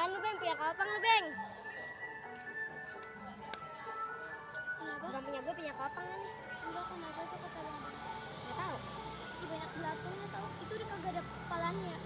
Jangan lu Beng, punya kopang lu Beng. Kenapa? Bukan punya gue, punya kopang kan nih. Enggak, kenapa itu kata bang? Gak tau. Ih, banyak belatungnya tau. Itu udah kagak ada kepalanya ya.